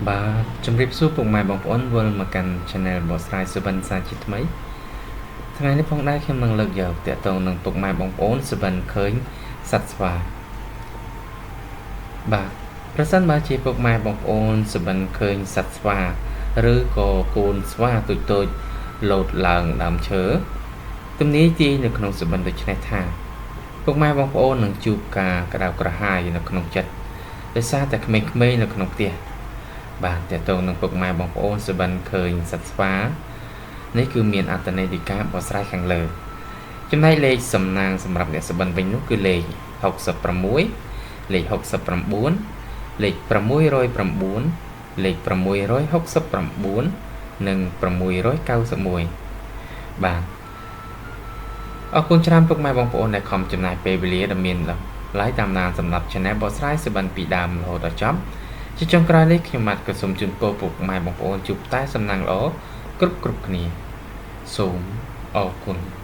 បាទជំរាបសួរពុកម៉ែបងប្អូនវិលមកកាន់ Channel បកស្រាយសុបិនសាជាថ្មីថ្ងៃនេះផងដែរខ្ញុំនឹងលើកយកតាក់ទងនឹងពុកម៉ែបងប្អូនសុបិនឃើញសត្វស្វាបាទប្រសិនបើជាពុកម៉ែបងប្អូនសុបិនឃើញសត្វស្វាឬក៏កូនស្វាតូចៗលោតឡើងដើមឈើទំនាយទាយនៅក្នុងសុបិនដូចនេះថាពុកម៉ែបងប្អូននឹងជួបការក្តៅក្រហាយនៅក្នុងចិត្តដោយសារតែក្មេងៗនៅក្នុងផ្ទះបាទតើតងនឹងពុកម៉ែបងប្អូនសុបិនឃើញសត្វស្វានេះគឺមានអត្ថន័យនៃការបកស្រាយខាងលើចំណែកលេខសំណាងសម្រាប់អ្នកសុបិនវិញនោះគឺលេខ66លេខ69លេខ609លេខ669និង691បាទអរគុណច្រើនពុកម៉ែបងប្អូនដែលខំចំណាយពេលវេលាដ៏មានតម្លៃតាមដានសម្រាប់ Channel បកស្រាយសុបិនពីដើមរហូតដល់ចប់ជាចុងក្រោយនេះខ្ញុំបាទក៏សូមជូនពរពុកម៉ែបងប្អូនជួបតែសំណាងល្អគ្រប់គ្រប់គ្នាសូមអរគុណ។